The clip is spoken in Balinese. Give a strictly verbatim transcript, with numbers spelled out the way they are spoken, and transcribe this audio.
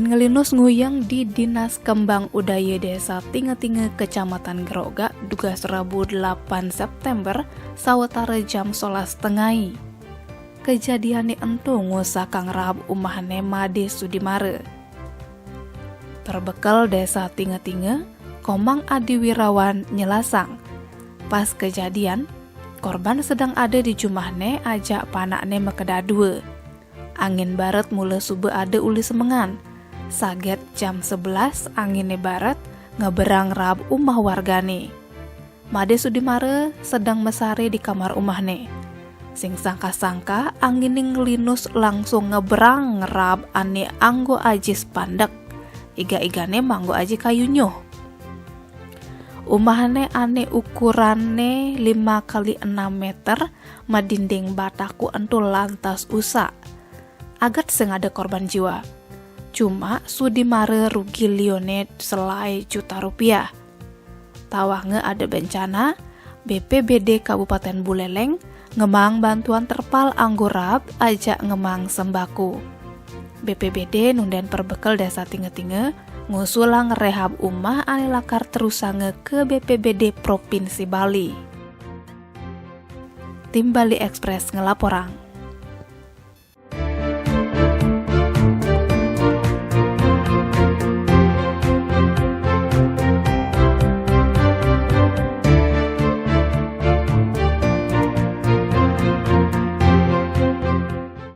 Ngelinus nguyang di Dinas Kembang Udaya Desa Tinge-Tinge, Kecamatan Gerogak, dugas Rabu delapan September, sawetara jam solas tengai. Kejadiane ento ngusakang raab umahne Made Sudimara. Perbekel Desa Tinge-Tinge, Komang Adi Wirawan nyelasang, pas kejadian, korban sedeng ada di jumahne ajak panakne makeda dua. Angin baret mula suba ada uli semengan. Saget jam sebelas anginne baret ngeberang raab umah wargane. Made Sudimara sedeng mesare di kamar umahne. Sing sangka-sangka anginne ngelinus langsung ngeberang raab ane anggo aji spandek. Iga-igane manggo aji kayu nyuh. Umahne ane ukuranne lima kali enam meter, madinding bataku ento lantas usak. Aget sing ada korban jiwa. Cuma Sudimara rugi lione selae juta rupiah. Tawange ada bencana, B P B D Kabupaten Buleleng ngemang bantuan terpal anggo raab ajak ngemang sembako. B P B D nunden perbekel Desa Tinge-Tinge ngusulang rehab umah ane lakar terusanga ke B P B D Provinsi Bali. Tim Bali Express ngelaporang.